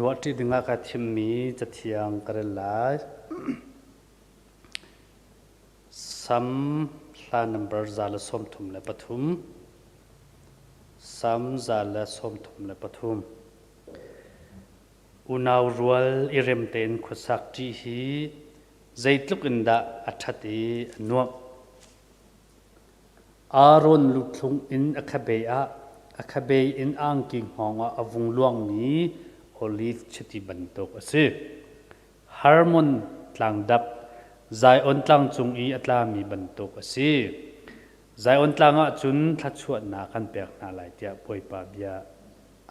Ruahṭi dingah ka thimmi cathiang ka rel lai. Sam hla nambar 133. Sam 133. Unau rual i rem tein khuasak ṭi hi zeitluk in dah a ṭhat i a nuamh. Aaron luthlung in a khabe ah a khabe in angki hngawng ah a vung luangmi oliv chiti bantuk a si. Hermon tlangdap Zion tlang cung i a tlami bantuk a si. Zion tlang ah cun thluachuahnak kan pek hna lai tiah Bawipa bia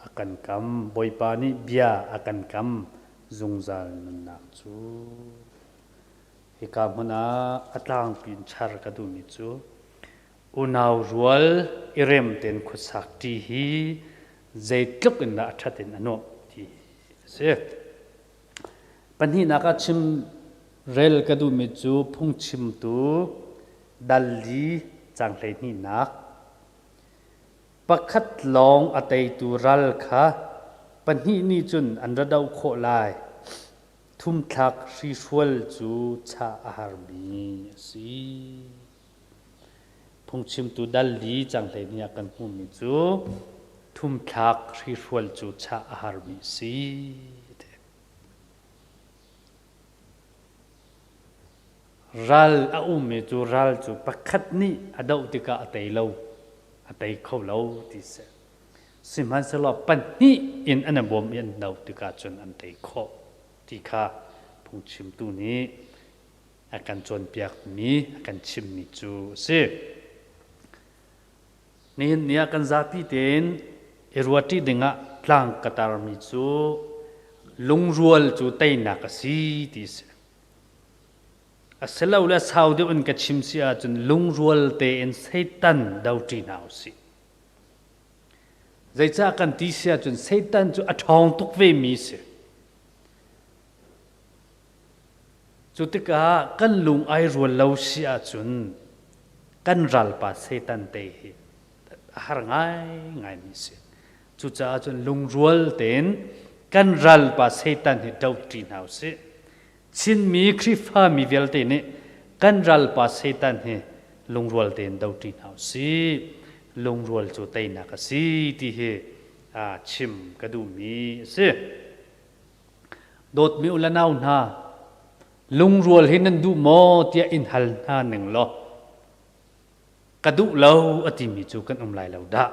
a kan kam. Bawipa nih bia a kan kam zungzal nunnak cu. Hika hmun ah a tlangpi in char ka duhmi cu unau rual i rem tein khuasak ṭi hi zeitluk in dah a ṭhat in a nuamh ti a si. Pahnihnak ah chim rel ka duhmi cu phungchimtu dal li caang hleihnihnak pakhat lawng a teitu ral kha pahnih nih cun an ra doh khawh lai. Thumthlak hrihrual cu chah a harmi a si. Phungchimtu dal li cang 12 ah kan hmuhmi cu thumthlak hrihrual cu chah a harmi a si. Ral a ummi cu ral cu pakhat nih a doh tikah a tei lo, a tei kho lo ti si. Sihmanhsehlaw pahnih in an i bawm i an do tikah cun an tei khawh ti kha phungchimtu nih a kan cawnpiakmi, a kan chimmi cu a si. Nihin ni ah kan zapi tein i ruahṭi dingah tlang ka tarmi cu lungrual cu teinak a si ti a si. Asilole sau deuh in ka chim si ahcun lungrual tein Satan doṭi hna u sih. Zeicah kan ti si ahcun Satan cu a ṭhawng tuk vemi a si. Cu tikah kan lung ai rual lo si ahcun kan ralpa Satan te hi a har ngaingaimi a si. Cucaah cun lungrual tein kan ralpa Satan hi doṭi hna u sih. Chinmi Khrihfami vialte nih kan ralpa Satan hi lungrual tein doṭi hna u sih. Lungrual cu teinak a si ti hi chim ka duhmi a si. Dawtmi u le nau hna, lungrual hi nan duh maw tiah in hal hna ning law ka duh lo a timi cu kan um lai lo dah.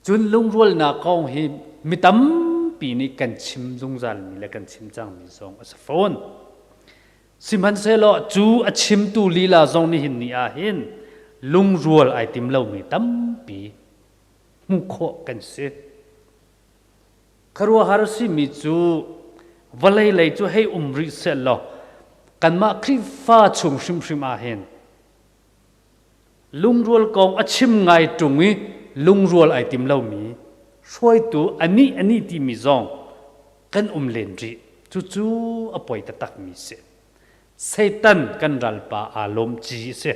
Cun lungrualnak kong hi mi tampi nih kan chim zungzalmi le kan chim cangmi zong a si fawn. Sihmanhsehlaw cu a chimtu lila zong nihin ni ah hin lungrual ai tim lomi tampi hmuh khawh kan si. Khuaruahhar simi cu vawlei lei cu hei um rih sehlaw kanmah Khrihfa chung hrimhrim ah hin Lungrual kong a chim ngai ṭung i lungrual ai tim lomi hruaitu anih anih timi zong kan um len rih. Cucu a poi taktakmi si. Satan kan ralpa aa lawm ci a si.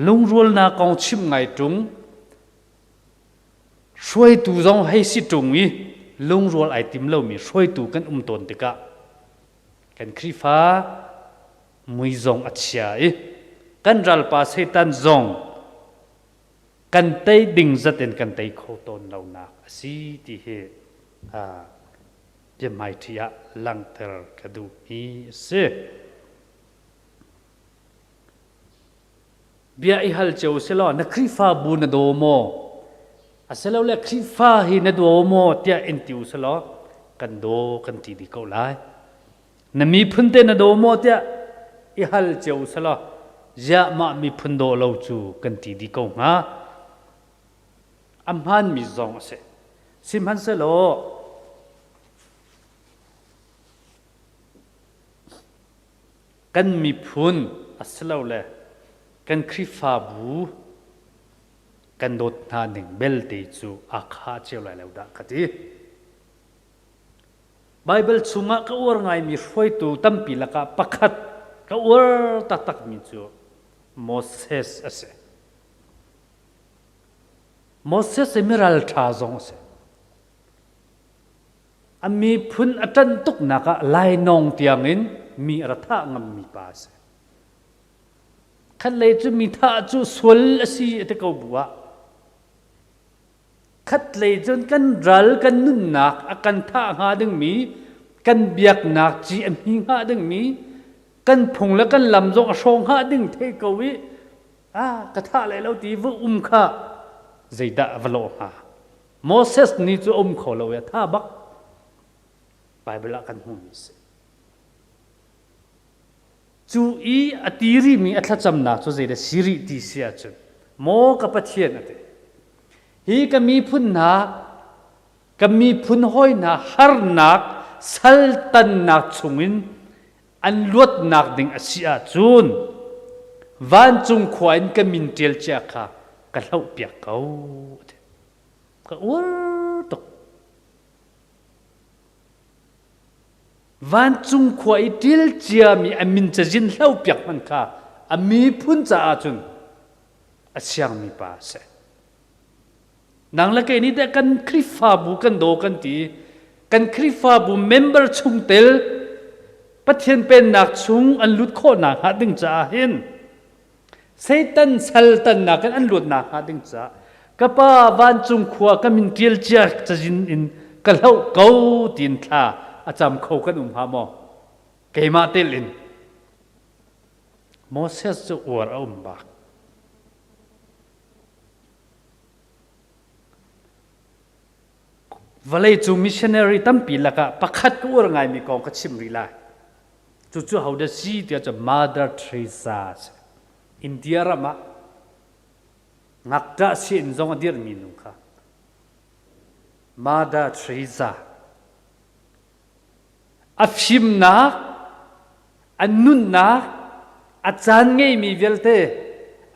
Lungrualnak kong chim ngai ṭung, hruaitu zong hei si ṭung i lungrual ai tim lomi hruaitu kan um tawn tikah kan Khrihfa mui zong a chia i kan ralpa Satan zong kan tei ding zat in kan tei kho tawn lonak a si ti hi biahmaiṭhi ah langhter ka duhmi a si. Bia i hal cio silaw na Khrihfabu na daw maw? Asilole Khrihfa hi na daw maw tiah in ti u silaw kan daw kan ti dih ko lai. Na miphun te na daw maw tiah i hal cio selaw ziah mah miphun daw lo cu kan ti dih ko hnga. A hmaanmi zong a si. Sihmanhsehlaw kan miphun asilole kan Khrihfabu kan dawt hna ning belte cu aa khah cio lai lo dah ka ti. Baibal chungah ka uar ngaimi hruaitu tampi lakah pakhat ka uar taktakmi cu Moses a si. Moses hi miral ṭha zong a si. A miphun a ṭanh tuknak ah lainawng tiangin mi a ra thah ngammi pa a si. Khatlei cu mi thah cu sual a si a ti ko bu ah khatlei cun kan ral kan nunnak a kan thah hnga dingmi kan biaknak ci a hmi hnga dingmi kan phung le kan lam zong a hrawng hnga ding thei ko i a ka thah lai lo ti va um kha zeidah va lawh hnga? Moses nih cu um kho lo i a tha bak. Bible ah kan hmuhmi si. Cu i a ti rihmi a thlacamnak cu zeidah si rih ti si ahcun, maw ka Pathian a ti. Hi ka miphun hna, ka miphun hawi hna harnak saltannak chungin an luatnak ding a si ahcun vancung khua in ka min ṭial cia kha ka hlohpiak ko a ti. Ka uar tuk. Vancung khua i ṭil ciami a min cazin hlohpiak hmanh kha a miphun caah cun a siangmi pa a si. Nang le kei nih teh kan Khrihfabu kan daw kan ti. Kan Khrihfabu member chungtel Pathian pennak chung an lut khawhnak hnga ding caah hin Satan saltannak in an luatnak hnga ding caah ka pa vancung khua ka min ṭial cia cazin in ka hloh ko tiin thla a cam kho kan um hnga maw? Keimah tel in Moses cu uar a um bak. Vawleicung missionary tampi lakah pakhat ka uar ngaimi kong ka chim rih lai. Cucu ho dah si tiah cun Mother Teresa a si. India ram ah ngakṭah siinn zong a dirhmi nu kha Mother Teresa a fimnak, a nunnak, a caan ngeimi vialte,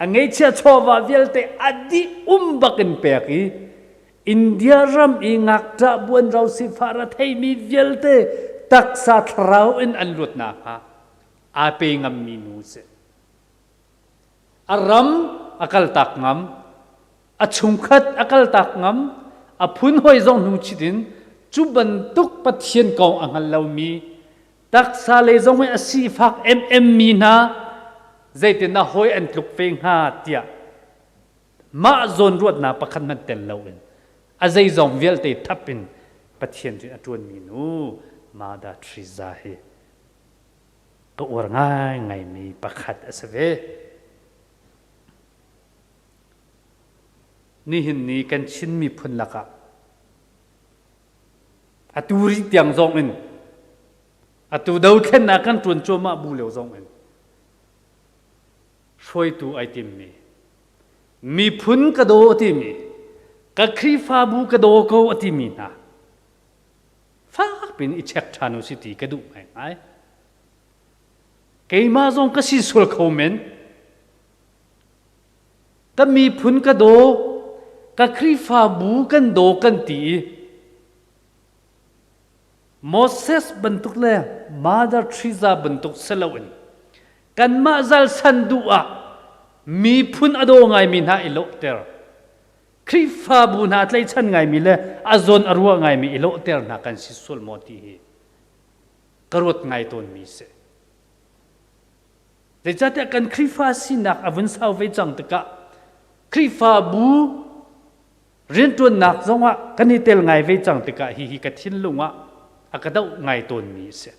a ngeihchiah chawva vialte a dih um bak in pek i India ram i ngakṭah buanro sifah ra theimi vialte taksa thlarau in an luat nakhnga aa pe ngammi nu si. A ram a kaltak ngam, a chungkhat a kaltak ngam, a phun hawi zong hnu chit in cu bantuk Pathian kong a hngal lomi taksa lei zong hi a sifak emem mi hna zeitin a hawi an tluk ve hnga tiah mah zawn ruatnak pakhat hmanh tel loin a zeizong vialte thap in Pathian rian a ṭuanmi nu Mother Teresa hi ka uar ngaingaimi pakhat a si ve. Nihin ni kan Chin miphun lakah atu rih tiang zong in atu dothlennak kan ṭuan cuahmah bu lio zong in hruaitu ai timmi miphun ka daw a timi ka Khrihfabu ka daw ko a timi hna fak pin i check ṭhan u si ti ka duh ngaingai. Keimah zong ka si sual kho men. Ka miphun ka daw, ka Khrihfabu kan daw kan ti i Moses bantuk le Mother Teresa bantuk si loin kanmah zalsan duh ah miphun a daw ngaimi hna i lawhter. Khrihfabu hna tlaichan ngaimi le a zawn a ruah ngaimi i lawhter hna kan si sual maw ti hi ka ruat ngai tawnmi si. Zeicahtiah kan Khrihfa sinak a vun sau ve cang tikah Khrihfabu rianṭuannak zongah kan i tel ngai ve cang tikah hihi ka thinlung ah a ka doh ngai tawnmi a si.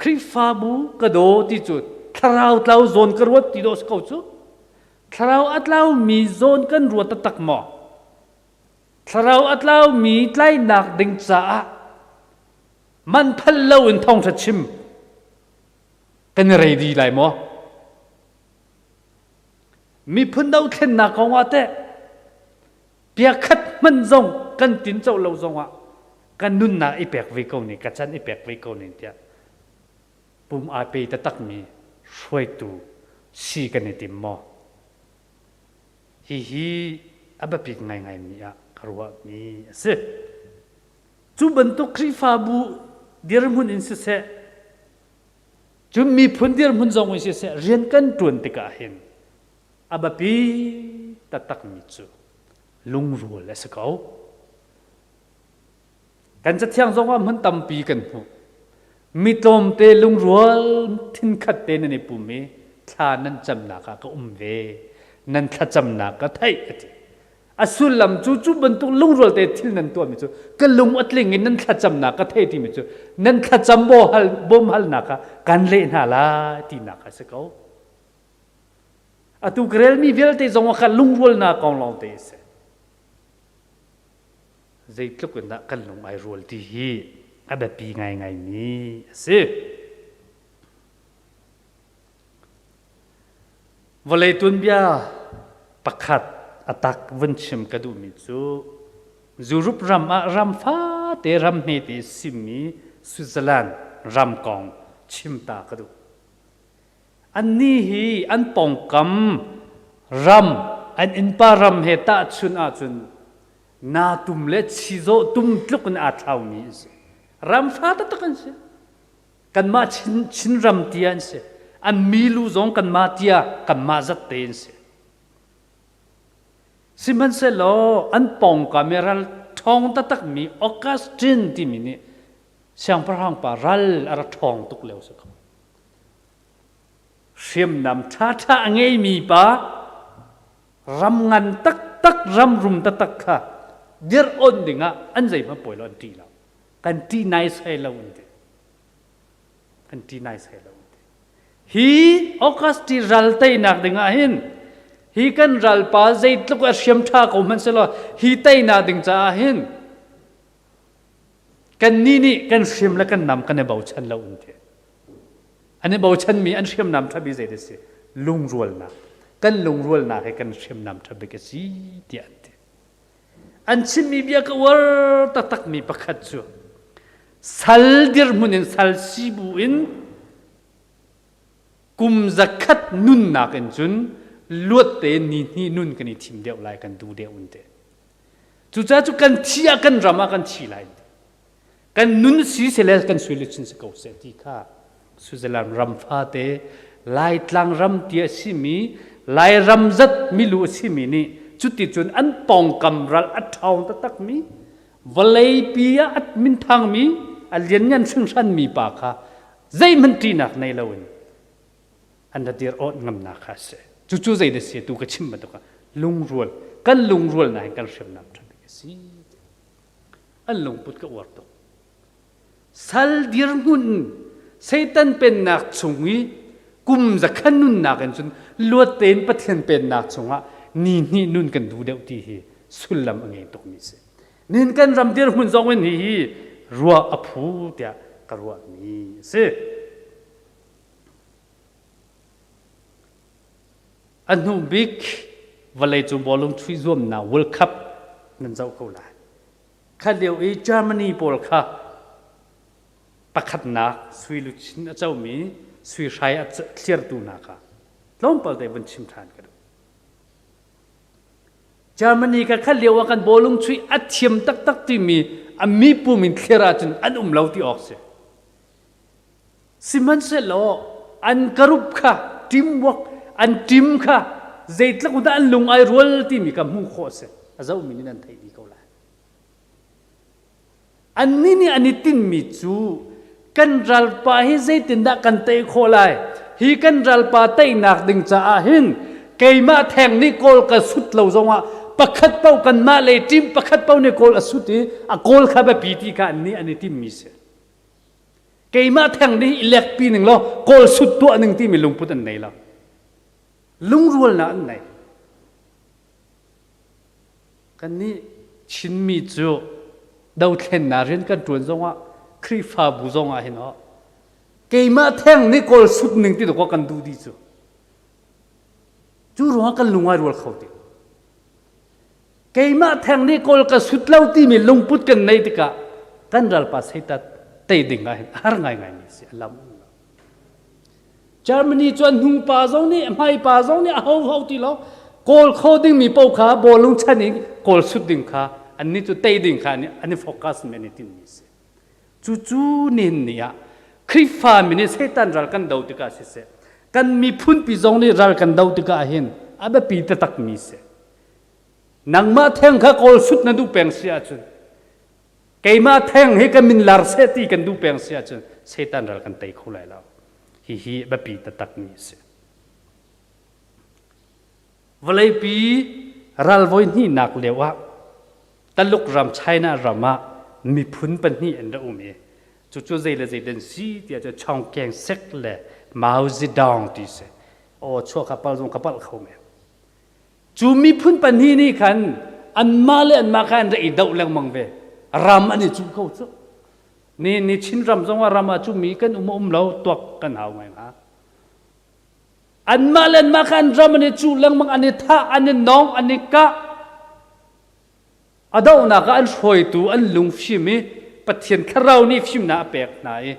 Khrihfabu ka daw ti cu thlarau tlau zawn ka ruat ti dawh si ko cu. Thlarau a tlaumi zawn kan ruat taktak maw? Thlarau a tlaumi tlainak ding caah man phal lo in thawngṭha chim kan i ready lai maw? Miphun dothlennak kong ah teh piakhat hmanh zong kan tin co lo zong ah kan nunnak i pek ve ko ni ka chan i pek ve ko ning tiah pum aa pe taktakmi hruaitu si kan i tim maw? Hihi a biapit ngaingaimi ah ka ruahmi a si. Cu bantuk Khrihfabu dirhmun in siseh, cun miphun dirhmun zong in siseh, rian kan ṭuan tikah hin a biapi taktakmi cu lungrual a si ko. Kan cathiang zong ah hmun tampi kan hmuh. Mi tlawmte lungrual thinkhat te nan i pum i thla nan camnak ah ka um ve. Nan thlacamnak ka theih a ti. A sullam cu cu bantuk lungrual te thil nan tuahmi cu ka lung a tling in nan thlacamnak ka thei timi cu nan thlacam bawm bawmhalnak ah kan leh hna lai tinak a si ko. Atu ka relmi vialte zong ah khan lungrualnak kong lawng te a si. Zeitluk in dah kan lung ai rual ti hi a biapi ngaingaimi a si. Vawlei tuanbia pakhat a tak vun chim ka duhmi cu Europe ram ah ram fate ram hmete simmi Switzerland ram kong chim ta ka duh. Annih hi an pawngkam ram, an innpa ram he tahchunh ahcun naa tum le chizawh tum tluk in aa thlaumi an si. Ram fa taktak an si. Kanmah Chin, Chinram tia an si. An milu zong kanmah tia, kanmah zat te an si. Sihmanhsehlaw an pawngkam i ral ṭhawng taktakmi Augustine timi nih siangpahrang pa ral a ra ṭhawng tuk lio si ko. Hriamnam ṭhaṭha a ngeimi pa ram ngan taktak ram rum taktak kha dirh on dingah an zeihmanh pawi lo an ṭih lo. Kan ṭih naisai lo an ti. Kan ṭih naisai lo an ti. Hi Augusti ral teinak dingah hin hi kan ralpa zeitluk a hriam ṭha ko hmanh selaw hi teinak ding caah hin Kannih nih kan hriam le kan nam kan i bochan lo an ti. An i bochanmi an hriamnam ṭha bik zei si? Lungrualnak. Kan lungrualnak hi kan hriamnam ṭha bik a si tiah an ti. An chimmi bia ka uar taktakmi pakhat cu sal dirhmun in sal si bu in kum zakhat nunnak in cun luat tein ni hnih nun kan i thim deuh lai kan duh deuh an ti. Cucaah cu kan thi ah kan ram ah kan thi lai. Kan nun si sele kan sui le chin si ko seh ti kha Switzerland ram fate Laitlang ram ti a simi Lairam zat milu a simi nih cuticun an pawngkam ral a ṭhawng taktakmi vawleipi ah a minthangmi a lianngan hringhranmi pa kha zeihmanh ṭihnak nei loin an ra dir awt ngamnak kha a si. Cucu zei dah si tu ka chim bantuk ah lungrual kan lungrual na hin kan hriamnam ṭha bik a si. An lungput ka uar tuk. Sal dirhmun Satan pennak chung i kum zakhan nunnak in cun luat tein Pathian pennak chungah ni hnih nun kan duh deuh ti hi sullam a ngei tukmi si. Nihin kan ram dirhmun zong in hi ruah a phu tiah ka ruahmi a si. A hnu bik vawleicung bawlung chuih zuamnak World Cup nan zoh ko lai. Kha lio i Germany pawl kha pakhatnak sui luchin a comi sui hrai a thlirtu hna kha tlawmpal te vun chim ṭhan ka duh. Germany ka kha lio ah kan bawlung chuih a thiam taktak timi a mipum in thlir ahcun an um lo ti awk si. Sihmanhsehlaw an karup kha teamwork an team kha zeitluk dah an lung ai rual timi kha hmuh khawh a si. A zohmi nih nan theih dih ko lai. Annih nih an i tinhmi cu kan ralpa hi zeitindah kan tei khawh lai? Hi kan ralpa teinak ding caah hin keimah theng nih kawl ka sut lo zongah pakhat paoh kanmah lei team pakhat paoh nih kawl a sut i a kawl kha biapi ti kha annih an i timmi si. Keimah theng nih i lekpi ning law kawl sut tuah ning timi lungput an nei lo. Lungrualnak an nei. Kannih Chinmi cu dothlennak rian kan ṭuan zongah Khrihfabu zongah hin oh keimah theng nih kawl sut ning ti dawk kan duh dih cu. Cu ruangah kan lung ai rual kho ti. Keimah theng nih kawl ka sut lo timi lungput kan neih tikah kan ralpa seitat tei ding ah hin a har ngaingai mi si a lam um lo. Germany cu an hnung pa zong nih hmai pa zong nih a ho ho ti lo kawl kho ding mi paoh kha bawlung chan in kawl sut ding kha annih cu tei ding kha an i focus mi an i tinh mi si. Cucu nihin ni ah Khrihfa mi nih Satan ral kan do tikah siseh kan miphun pi zong nih ral kan do tikah hin a biapi taktak mi si. Nangmah theng kha kawl sut na duh peng si ahcun. Keimah theng hi ka min lar seh ti kan duh peng si ahcun Satan ral kan tei kho lai lo. Hihi biapi taktakmi a si. Vawleipi ral voi hnihnak lio ah Taluk ram China ram ah miphun pahnih an ra um i cucu zei le zei den si tiah cu Chong Keng Sek le Mao Zedong ti si. Aw chuah kha pal zong ka palh kho men. Cu miphun pahnih nih khan anmah le anmah kha an ra i doh lengmang ve. Ram an i cuh ko cu. Ni ni Chin ram zong ah ram ah cu mi kan um um lo tuak kan hau ngai hnga. Anmah le anmah kha an ram an i cuh lengmang, an i thah, an i nawng, an i kah. A dohnak ah an hruaitu an lung fim i Pathian thlarau nih fimnak a pek hna i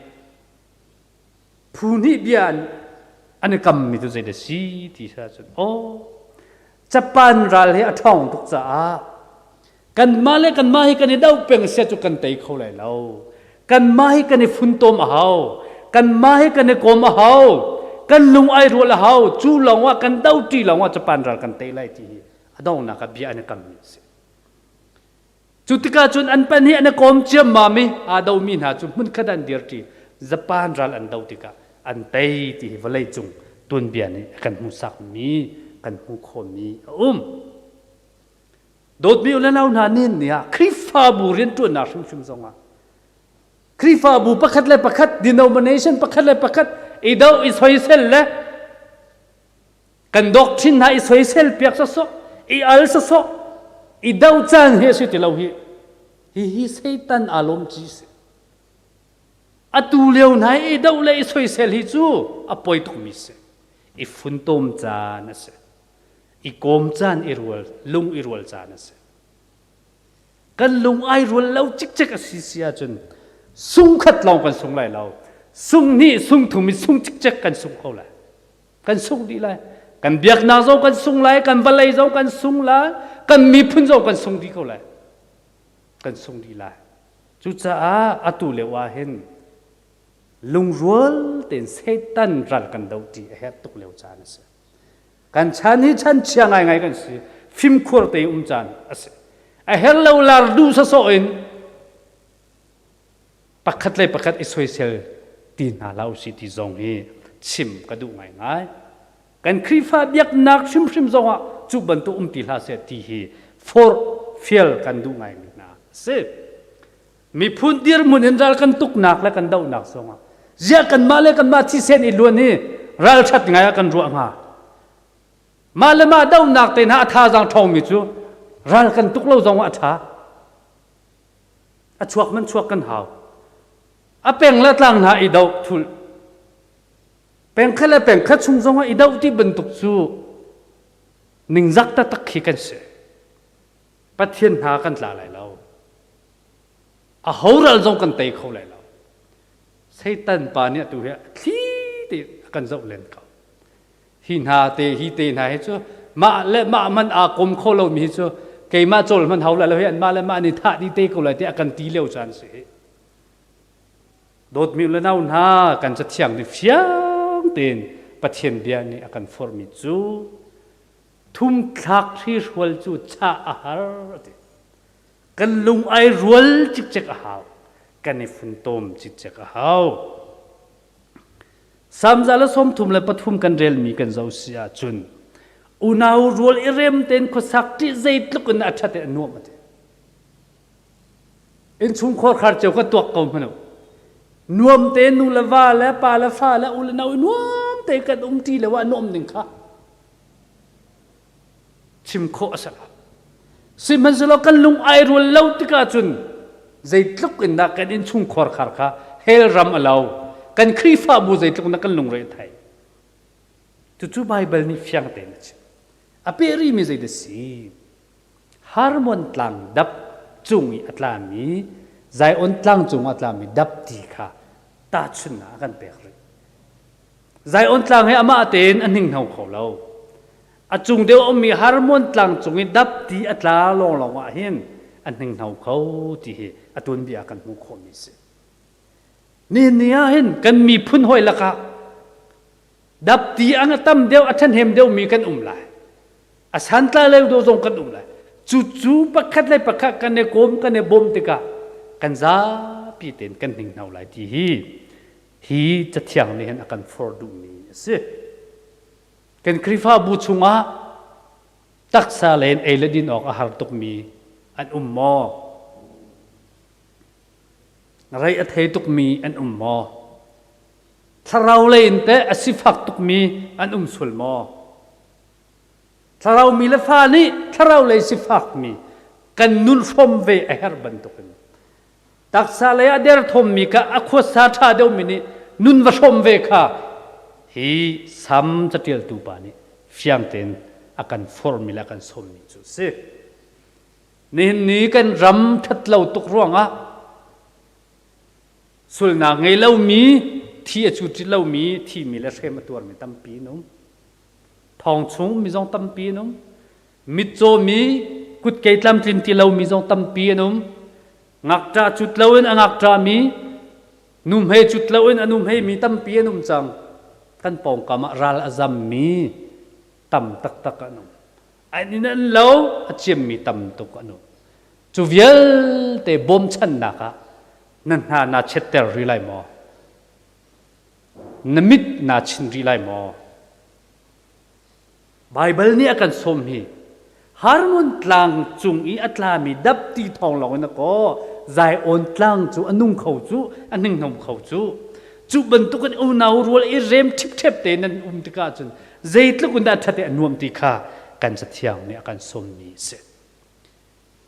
phu hnih bia an an i kammi cu zei dah si ti si ahcun aw Japan ral hi a ṭhawng tuk caah kanmah le kanmah hi kan i doh peng sia cu kan tei kho lai lo. Kanmah hi kan i funtom a hau. Kanmah hi kan i kawm a hau. Kan lung ai rual a hau. Cu lawng ah kan do ṭi lawng ah Japan ral kan tei lai ti hi a donghnak ah bia an i kammi a si. Cu tikah cun an pan hi an i kawm ciammam i aa domi hna cu hmunkhat an dirṭi. Japan ral an do tikah an tei ti hi vawleicung tuanbia nih a kan hmuhsakmi kan hmuh khawhmi a um. Dawtmi u le nau hna nin ni ah Khrihfabu rianṭuannak hrimhrim zongah Khrihfabu pakhat le pakhat denomination pakhat le pakhat i do i soisel le kan doctrine hna i soisel piak sawsawh i al sawsawh i do caan hi a si ti lo hi hihi Satan aa lawm ci si atu lio hna i do le i soisel hi cu a poi tukmi si i funtom caan a si i kawm caan i rual lung i rual caan a si kan lung ai rual lo cikcek a si si ahcun sung khat lawng kan sung lai lo sung hnih sung thum i sung cikcek kan sung kho lai kan sung dih lai kan biaknak zong kan sung lai kan vawlei zong kan sung lai kan miphun zong kan sung dih ko lai kan sung dih lai cucaah atu lio ah hin lungrual tein Satan ral kan do ti a herh tuk lio caan a si Kan chan hi chan chia ngaingai kan si. Fimkhur te um caan a si. A her lo lar duh sawsawh in pakhat le pakhat i soisel ti hna hlah usih ti zong hi chim ka duh ngaingai. Kan Khrihfa biaknak hrimhrim zongah cu bantuk um ti hlah seh ti hi forh fial kan duh ngaimi hna a si. Miphun dirhmun in ral kan tuknak le kan dohnak zongah ziah kanmah le kanmah thisen i luan hi ralṭhat ngai ah kan ruah hnga. Mah le mah dohnak te hna a thazaang ṭhawngmi cu ral kan tuk lo zongah a ṭha. A chuak man chuak kan hau. A peng le tlang hna i doh thul. Peng khat le peng khat chung zongah i doh ti bantuk cu ningzak taktak khi kan si. Pathian hna kan tla lai lo. A ho ral zong kan tei kho lai lo. Satan pa nih atu hi a thli te a kan zoh len ko. Hi hna te hi te hna hi cu mah le mah man aa kom kho lomi hi cu keimah cawl hman hau lai lo hi an mah le mah nih thah dih te ko lai ti a kan ti lio caan si hi. Dawtmi le nau hna kan cathiang nih fiang tein Pathian bia nih a kan forhmi cu Thumthlak hrihrual cu chah a har a ti. Kan lung ai rual cikcek a hau. Kan i funtom cikcek a hau. Samza le 33 kan relmi kan zoh si ahcun unau rual i rem tein khuasak ṭih zeitluk in a ṭhat i a nuam a ti. Innchungkhar khar cio ka tuak ko hmanh u. Nuam te nu le va le pa le fa le u le nau i nuam te kan um ṭi lo ah nuam ning kha chim khawh a si lo. Sihmanhsehlaw kan lung ai rual lo tikah cun zeitluk in dah kan innchungkhar khar kha hell ram a lo. Kan Khrihfabu zeitluk in dah kan lungre a thei. Cucu Baibal nih fiang tein a chim. A peh rihmi zei dah si? Harmon tlang dap cung i a tlami Zion tlang cung a tlami dap ti kha tahchunhnak a kan pek rih. Zion tlang hi amah tein a hninghno kho lo. A cung deuh a ummi Harmon tlang cung i dap ti a tla lawnglawng ah hin a hninghno kho ti hi a tuanbia kan hmuh khawhmi a si. Nihin ni ah hin kan miphun hawi lakah dapti ang a tam deuh a ṭhahnem deuhmi kan um lai. A santlai lo deuh zong kan um lai. Cucu pakhat le pakhat kan i kawm kan i bawm tikah kan zapi tein kan hninghno lai ti hi hi cathiang nih hin a kan forh duhmi a si. Kan Khrihfabu chungah taksa len ei le din awk a har tukmi an um maw? Rei a thei tukmi an um maw? Thlarau lei in teh a sifak tukmi an um sual maw? Thlarau mi le fa nih thlarau lei sifakmi kan nun hrawm ve a herh bantukin taksa lei a derthawmmi kha a khuasa ṭha deuhmi nih nun va hrawm ve kha hi sam caṭialtu pa nih fiang tein a kan forhmi le a kan sawmmi cu a si. Nihin ni kan ram ṭhatlo tuk ruangah sulnak ngei lomi thi a cu ṭi lomi thimi le hrem a tuarmi tampi an um. Thong chung mi zong tampi an um. Mitcaw mi kutkei tlamtlin ti lomi zong tampi an um. Ngakṭah cut loin a ngakṭah mi, nuhmei cut loin a nuhmei mi tampi an um cang. Kan pawngkam ah ral a zam mi tam taktak an um. An inn an lo a ciammi tam tuk an um. Cu vialte bawmchannak ah na hna naa chiatter rih lai maw? Na mit naa chin rih lai maw? Baibal nih a kan sawm hi Harmon tlang cung i a tlami dapti thawng lawng in a kaw Zion tlang cu a nung kho cu a hninghnom kho cu cu bantukin unau rual i rem ṭhipṭhep te nan um tikah cun zeitluk in dah ṭhat i a nuam ti kha kan cathiang nih a kan sawmmi a si.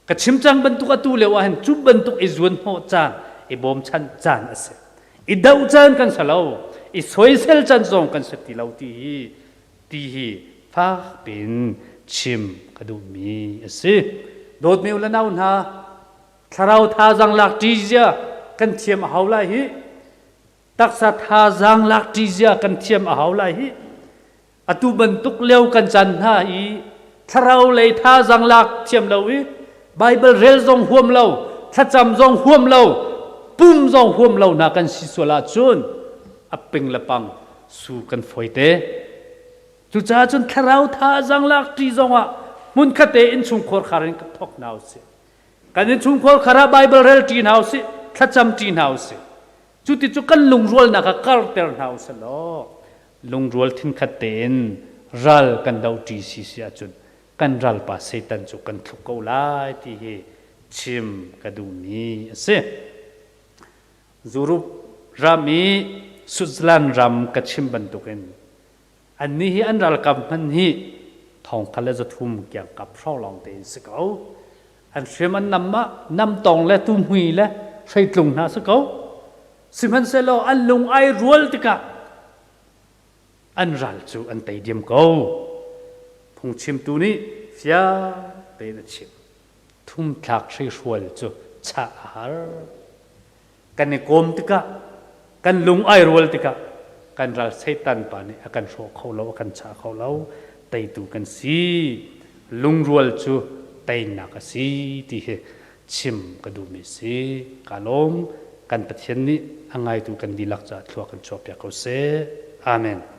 Ka chim cang bantuk atu lio ah hin cu bantuk i zuan hnawh caan, i bawmchanh caan a si. I doh caan kan si lo, i soisel caan zong kan si ti lo ti hi ti hi fak piin chim ka duhmi a si. Dawtmi u le nau hna, thlarau thazaang lak ṭi zia kan thiam a hau lai hi. Taksa thazaang lak ṭi zia kan thiam a hau lai hi. Atu bantuk lio kan caan hna i thlarau lei thazaang lak thiam lo i Baibal rel zong huam lo, thlacam zong huam lo, pum zong huam lo hna kan si sual ahcun a ping le pang su kan fawi te. Cucaah cun thlarau thazaang lak ṭi zongah hmunkhat te innchungkhar khar in thok hna usih. Kan innchungkhar khar ah Baibal rel ṭi hna usih, thlacam ṭi hna usih. Cuti cu kan lungrualnak kha karter hna usih law lungrual thinkhat tein ral kan do ṭi si si ahcun kan ralpa Satan cu kan thluk ko lai ti hi chim ka duhmi a si. Zurup ram i Switzerland ram ka chim bantukin annih hi an ralkap hman hi 1300 kiangkap hrawng lawng tein si ko. An hriam an nam ah namtong le tuhmui le hreitlung hna si ko. Sihmanhsehlaw an lung ai rual tikah an ral cu an tei diam ko. Phungchimtu nih fiang tein a chim. Thumthlak hreihrual cu chah a har. Kan i kawm tikah, kan lung ai rual tikah kan ral Satan pa nih a kan hrawh kho lo, a kan chah kho lo. Teitu kan si. Lungrual cu teinak a si ti hi chim ka duhmi si. Ka lawm. Kan Pathian nih a ngaitu kan dihlak caah thlua kan chuahpiak ko seh. Amen.